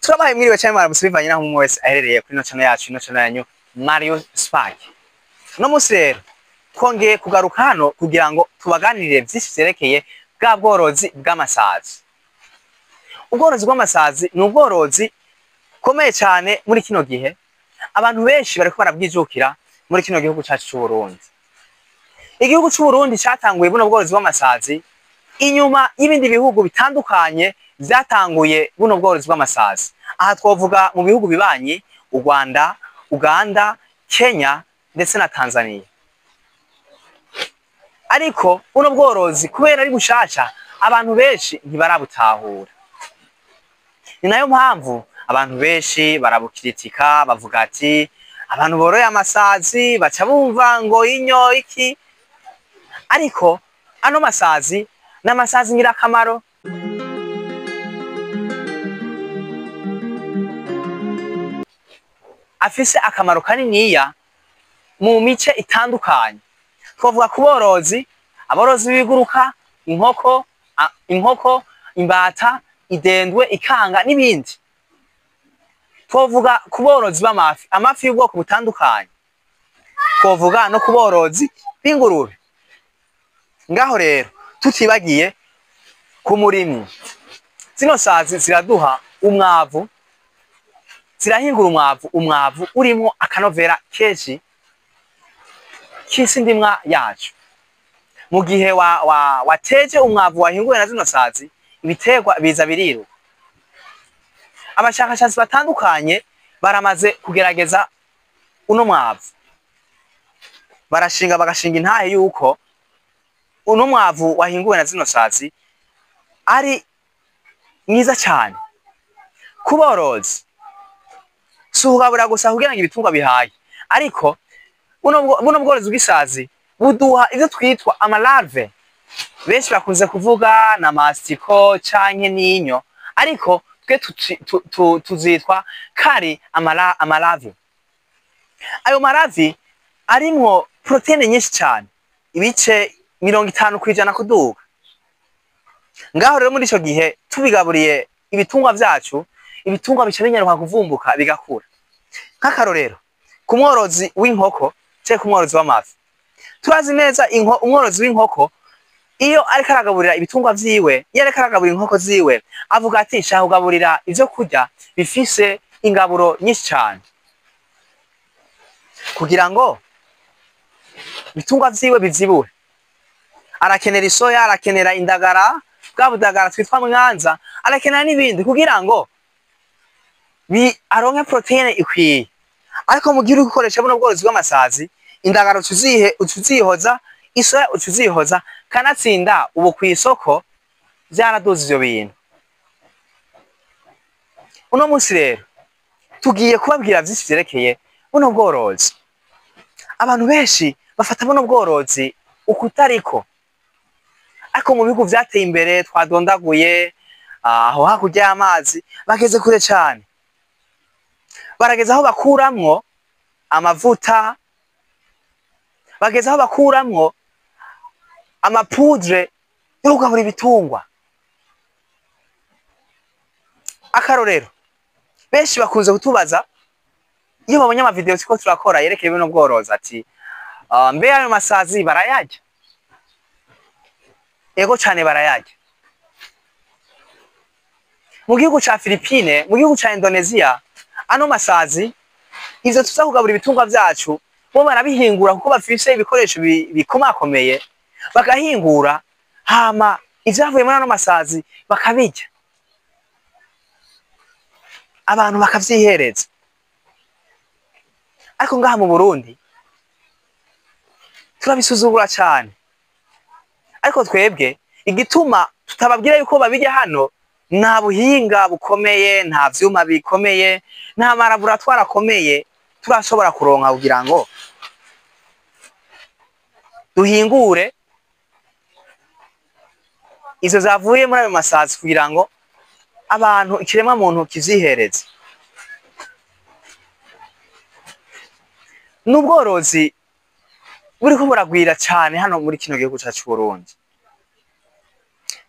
Turabahaye mwiriwe cyane, mwaramutse, bivanye naho umwe wese aherereye kuri ino channel yacu, ino channel yanyu Mario Spark. Uno munsi rero twongeye kugaruka hano kugira ngo tubaganirire vyinshi vyerekeye bwa bworozi bw'amasazi. Ubworozi bw'amasazi ni ubworozi bukomeye cyane muri kino gihe, abantu benshi bariko barabwijukira muri kino gihugu cacu c'u Burundi. Igihugu c'u Burundi catanguye buno bworozi bw'amasazi inyuma y'ibindi bihugu bitandukanye vyatanguye buno bworozi bw'amasazi. Aha twovuga mu bihugu bibanyi: u Rwanda, Uganda, Kenya ndetse na Tanzania. Ariko buno bworozi, kubera ari bushasha, abantu benshi ntibarabutahura. Ni nayo mpamvu abantu benshi barabukiritika, bavuga ati abantu boroye amasazi baca bumva ngo inyo iki. Ariko ano masazi ni amasazi ngirakamaro, afise akamaro kaniniya mu mice itandukanye. Twavuga ku borozi, aborozi b'ibiguruka, inkoko, inkoko, imbata, idendwe, ikanga n'ibindi. Twavuga ku borozi b'amafi, amafi y'ubwoko butandukanye. Twavuga no ku borozi b'ingurube. Ngaho rero tutibagiye ku murimyi. Zino sazi ziraduha umwavu, zirahingura umwavu, umwavu urimwo akanovera kenshi k'isi ndimwa yacu. Mu gihe wateje umwavu wahinguwe na zino sazi, ibiterwa biza biriruka. Abashakashatsi batandukanye baramaze kugerageza uno mwavu, barashinga, bagashinga intahe yuko uno mwavu wahinguwe na zino sazi ari mwiza cyane ku borozi. Si ukugabura gusa kugira ngo ibitungwa bihaye, ariko buno bworozi bw'isazi buduha ivyo twitwa ama larves. Benshi bakunze kuvuga na masiko canke n'inyo, ariko twe tuzitwa kari ama larves. Ayo ma larves arimwo protéines nyinshi cyane, ibice 50% kuduga. Ngaho rero muri ico gihe tubigaburiye ibitungwa vyacu, ibitungwa bica binyaruka kuvumbuka, bigakura. Nk'akarorero, ku mworozi w'inkoko canke ku mworozi w'amafi, turazi neza umworozi w'inkoko iyo ariko aragaburira ibitungwa vyiwe, iyo ariko aragaburira inkoko ziwe, avuga ati nshaka kugaburira ivyo kurya bifise ingaburo nyinshi cane kugira ngo ibitungwa vyiwe bivyibuhe. Arakenera isoya, arakenera indagara, bwa budagara twitwa mwanza, arakenera n'ibindi kugira ngo aronke protéine ikwiye. Ariko mu gihe uri gukoresha buno bworozi bw'amasazi, indagara ucuzihoza, isoya ucuzihoza. Kanatsinda ubu kw'isoko vyaraduze ivyo bintu. Uno munsi rero tugiye kubabwira vyinshi vyerekeye buno bworozi. Abantu benshi bafata buno bworozi ukutariko, ariko mu bihugu vyateye imbere twadondaguye aho hakurya y'amazi bageze kure cane. Barageze aho bakuramwo amavuta, bageze aho bakuramwo ama poudre yo kugabura ibitungwa. Akarorero, benshi bakunze kutubaza iyo babonye ama vidéo turiko turakora yerekeye buno bworozi ati mbe ayo masazi barayarya? Ego cane, barayarya. Mu gihugu ca Philippine, mu gihugu ca Indonesia, ano masazi, ivyo tuza kugabura ibitungwa vyacu, bo barabihingura kuko bafise ibikoresho bikomakomeye, bagahingura, hama ivyavuye muri ano masazi bakabirya, abantu bakavyihereza. Ariko ngaha mu Burundi turabisuzugura cane. Ariko twebwe igituma tutababwira yuko babirya hano, nta buhinga bukomeye, nta vyuma bikomeye, nta ma laboratoire akomeye turashobora kuronka kugira ngo duhingure izo zavuye muri ayo masazi kugira ngo abantu, ikiremwa muntu, kivyihereze. N'ubworozi buriko buragwira cane hano muri kino gihugu cacu Burundi.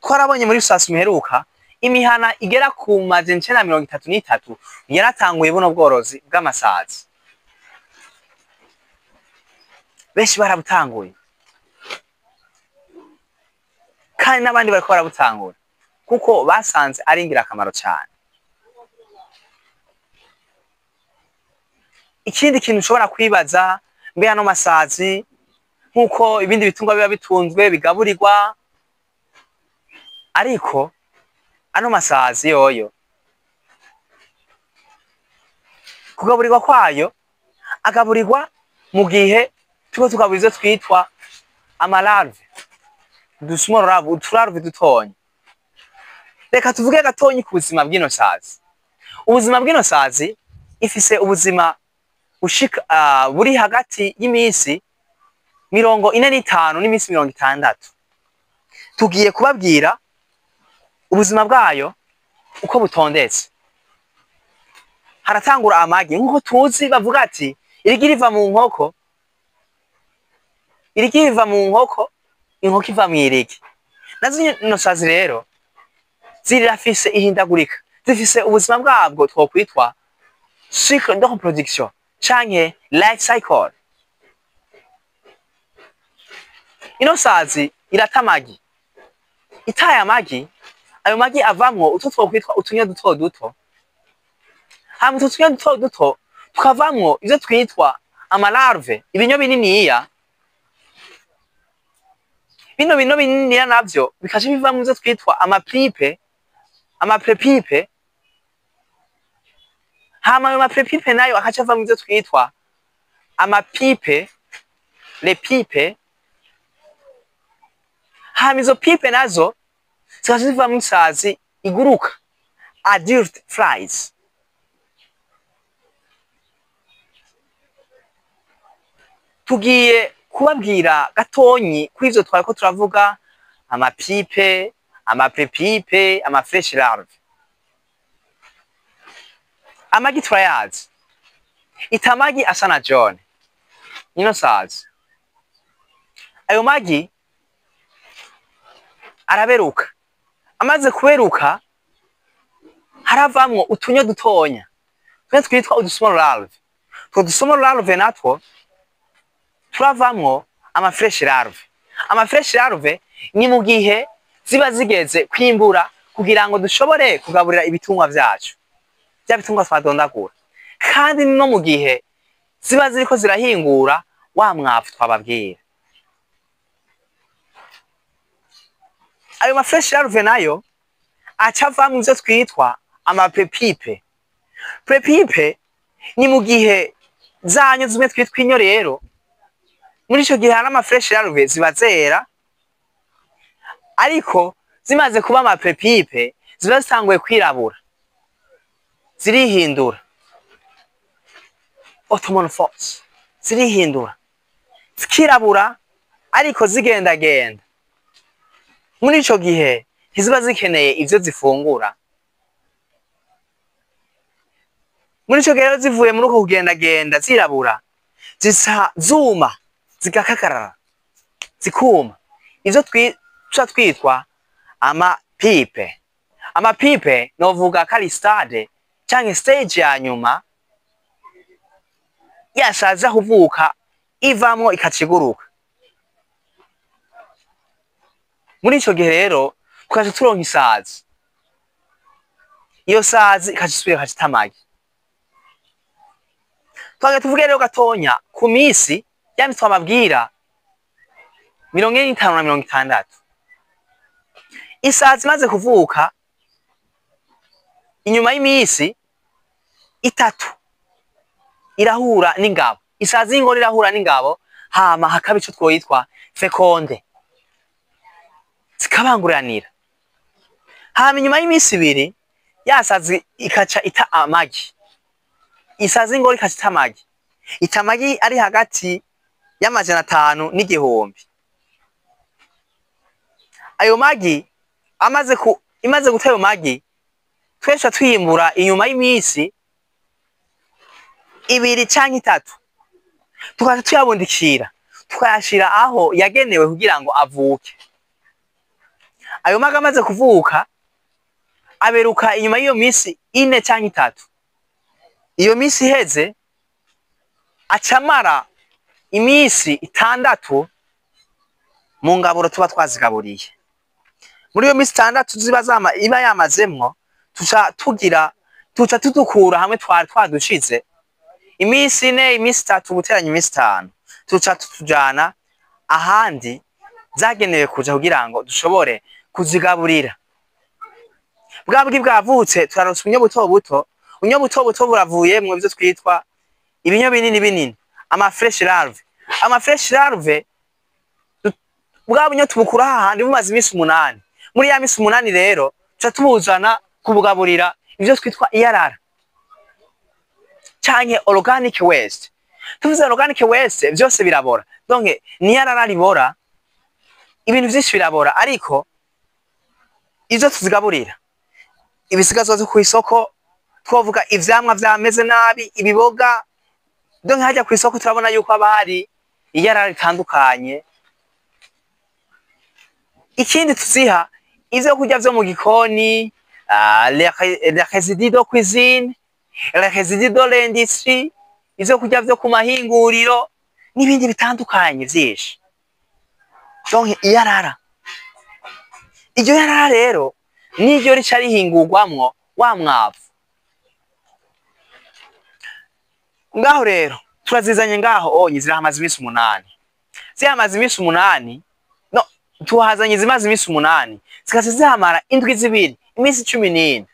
Twarabonye muri sasi muheruka Imihana igera ku 933 yaratanguye buno bworozi bw'amasazi. Benshi barabutanguye kandi n'abandi bariko barabutangura kuko basanze ari ingirakamaro cyane. Ikindi kintu ushobora kwibaza, mbe ano masazi nk'uko ibindi bitungwa biba bitunzwe bigaburirwa, ariko ano masazi yoyo kugaburirwa kwayo agaburirwa mu gihe turiko tugaburira ivyo twitwa amalarve, udusmall larve, utularve dutonya. Reka tuvuge gatonyi ku buzima bw'ino sazi. Ubuzima bw'ino sazi ifise ubuzima bushika buri hagati y'iminsi 45 n'iminsi 60. Tugiye kubabwira ubuzima bwayo uko butondetse. Haratangura amagi nk'uko tuzi bavuga ati irigi riva mu nkoko, irigi riva mu nkoko, inkoko iva mu irigi. Nazo ino sazi rero zirafise ihindagurika, zifise ubuzima bwabwo twokwitwa cycle de reproduction canke life cycle. Ino sazi irata amagi, itaye amagi, ayo magi avamwo utwo twokwitwa utunyo duto duto, hama utwo tunyo duto duto tukavamwo ivyo twitwa amalarve, ibinyo bininiya. Bino bino bininiya navyo bikaca bivamwo ivyo twitwa amapipe, amaprepipe. Hama ayo maprepipe nayo akaca avamwo ivyo twitwa amapipe, les pipes. Hama izo pipe nazo zikaca zivamwo isazi iguruka, adult flies. Tugiye kubabwira gatonyi kuri ivyo twariko turavuga, amapipe, amaprepipe, amafresh larve. Amagi turayazi, itamagi asa na jaune ino sazi. Ayo magi araberuka, amaze kuberuka haravamwo utunyo dutonya tumwe twitwa udusmall larve. Utwo dusmall larve natwo turavamwo amafresh larve. Amafresh larve ni mu gihe ziba zigeze kwimbura kugira ngo dushobore kugaburira ibitungwa vyacu, bya bitungwa twadondagura, kandi no mu gihe ziba ziriko zirahingura wa mwavu twababwira. Ayo mafresh larve nayo aca avamwo ivyo twitwa amaprepipe. Prepipe ni mu gihe zanyu zimwe twitwa inyo rero, muri ico gihe hari amafresh larve ziba zera, ariko zimaze kuba amaprepipe ziba zitanguye kwirabura, zirihindura automorphose, zirihindura zikirabura ariko zigendagenda. Muri ico gihe ntiziba zikeneye ivyo zifungura. Muri ico gihe rero zivuye muri uko kugendagenda zirabura, zisa zuma zigakakarara zikuma, ivyo tuca twitwa amapipe. Amapipe novuga ko ari stade canke stage ya nyuma yashaje kuvuka ivamwo ikaciguruka. Muri ico gihe rero tukaca turonka isazi, iyo sazi ikaca isubira ikaca ita amagi. Twagira tuvuge rero gatonya ku misi yandi twababwira 45 na 60. Isazi imaze kuvuka inyuma y'imisi 3 irahura n'ingabo. Isazi y'ingore irahura n'ingabo, hama hakaba ico twoyitwa fekonde, zikabanguranira. Hama inyuma y'imisi 2 yasazi ikaca ita amagi. Isazi y'ingore ikaca ita amagi, ita amagi ari hagati y'500 n'igihumbi. Ayo magi imaze guta ayo magi twese twiyimbura inyuma y'imisi 2 canke 3, tukaca tuyabundikira tukayashira aho yagenewe kugira ngo avuke. Ayo magi amaze kuvuka Aberuka inyuma y'iyo minsi 4 canke 3. Iyo minsi iheze acamara iminsi 6 mu ngaburo tuba twazigaburiye. Muri iyo minsi 6 ziba zama iba yamazemwo, tuca tugira tuca tudukura hamwe twari twadushize iminsi 4, iminsi 3 guteranya iminsi 5, tuca tutujana ahandi zagenewe kuja kugira ngo dushobore kuzigaburira. Bwa bwi bwavutse turaronsa ubunyo buto buto, ubunyo buto buto buravuyemwo ivyo twitwa ibinyo binini binini, ama fresh larve. Ama fresh larve bwa bunyo tubukura hahandi bumaze iminsi 8. Muri ya minsi 8 rero tuca tubuzana kubugaburira ivyo twitwa iyarara canke organic waste. Tuvuze organic waste vyose birabora, donc ni yarara ribora, ibintu vyinshi birabora, ariko ivyo tuzigaburira ibisigazwa vyo kw'isoko, twovuga ivyamwa vyameze nabi, ibiboga, donc hajya kw'isoko turabona yuko haba hari iyarara ritandukanye. Ikindi tuziha ivyo kurya vyo mu gikoni, les résidus de cuisine, les résidus de l'industrie, ivyo kurya vyo ku mahinguriro n'ibindi bitandukanye vyinshi. Donc iyarara, iryo yarara rero niryo rica rihingurwamwo wa mwavu. Ngaho rero turazizanye ngaho onye zirahamaze iminsi 8. Zihamaze iminsi 8, no tuhazanye zimaze iminsi 8, zikaza zihamara indwi 2, iminsi 14.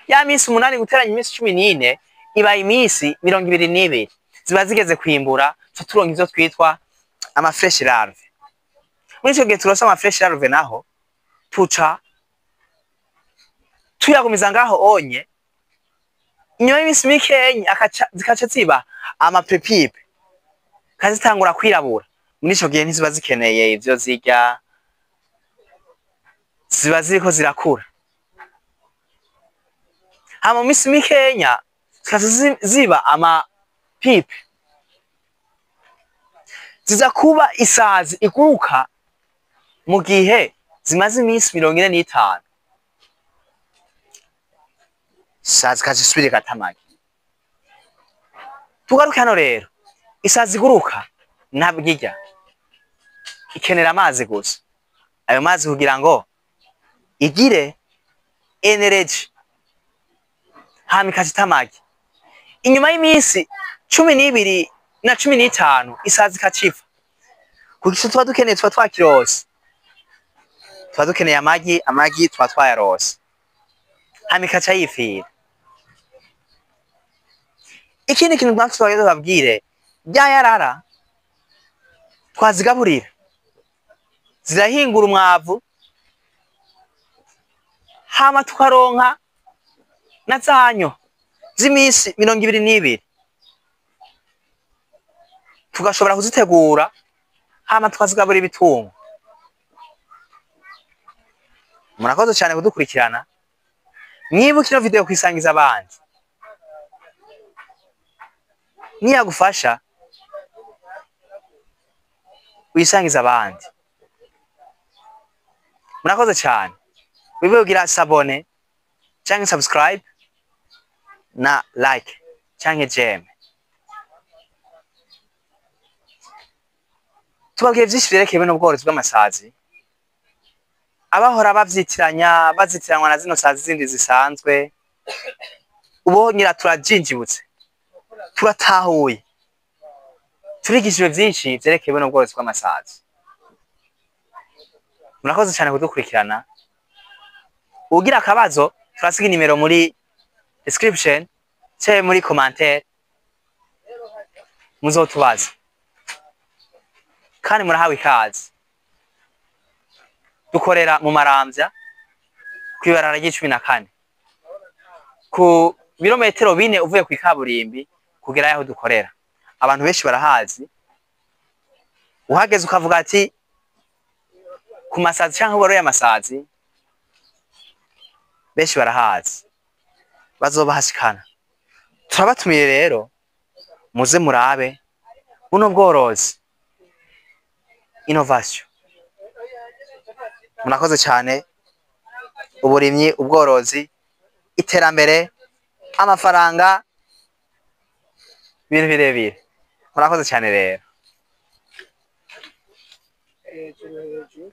Ya minsi 8 guteranya iminsi 14 iba iminsi 22. Ziba zigeze kwimbura, turonka ivyo twitwa ama fresh larve. Muri ico gihe turonse ama fresh larve naho tuca tuyagumiza ngaho onye, inyuma y'iminsi mikenya zikaca ziba ama prepupe, kazitangura kwirabura. Muri ico gihe ntiziba zikeneye ivyo zirya, ziba ziriko zirakura. Hama mu minsi mikenya zikaca ziba ama pipe, ziza kuba isazi iguruka mu gihe zimaze iminsi 45. Isazi ikaca isubira igata amagi. Tugaruke hano rero, isazi iguruka ntabwo irya, ikenera amazi gusa. Ayo mazi kugira ngo igire energy, hama ikaca ita amagi. Inyuma y'iminsi 12 na 15 isazi ikaca ipfa. Kuko ico tuba dukeneye tuba twakirose, tuba dukeneye amagi, amagi tuba twayarose, hama ikaca yifira. Ikindi kintu natwe twageze babwire, rya yarara twazigaburira zirahingura umwavu, hama tukaronka na zanyo z'iminsi 22, tugashobora kuzitegura hama tukazigaburira ibitungo. Murakoze cyane kudukurikirana. Mwibuke ino video kwisangiza abandi, niyagufasha wisangiza abandi. Murakoze cyane. Wibuke kugira s'abonner canke subscribe na like canke j'aime. Tubabwiye vyinshi vyerekeye buno bworozi bw'amasazi. Abahora bavyitiranya bazitiranwa na zino sazi zindi zisanzwe, ubu nyira turajinjibutse, turatahuye, turigishijwe vyinshi vyerekeye buno bworozi bw'amasazi. Murakoze cyane kudukurikirana. Ugira akabazo turasiga nimero muri description canke muri commentaire, muzotubaza kandi murahawe ikaze. Dukorera mu Maramvya kw'ibarabara ry'icumi na kane, ku birometero 4 uvuye kw'ikaburimbi kugera yaho dukorera. Abantu benshi barahazi, uhageze ukavuga ati ku masazi canke uboroye amasazi, benshi barahazi, bazobahashikana. Turabatumiye rero muze murabe buno bworozi innovation. Murakoze cyane. Uburimyi, ubworozi, iterambere, amafaranga, ibintu birebire. Murakoze cyane rero. Hejuru hejuru.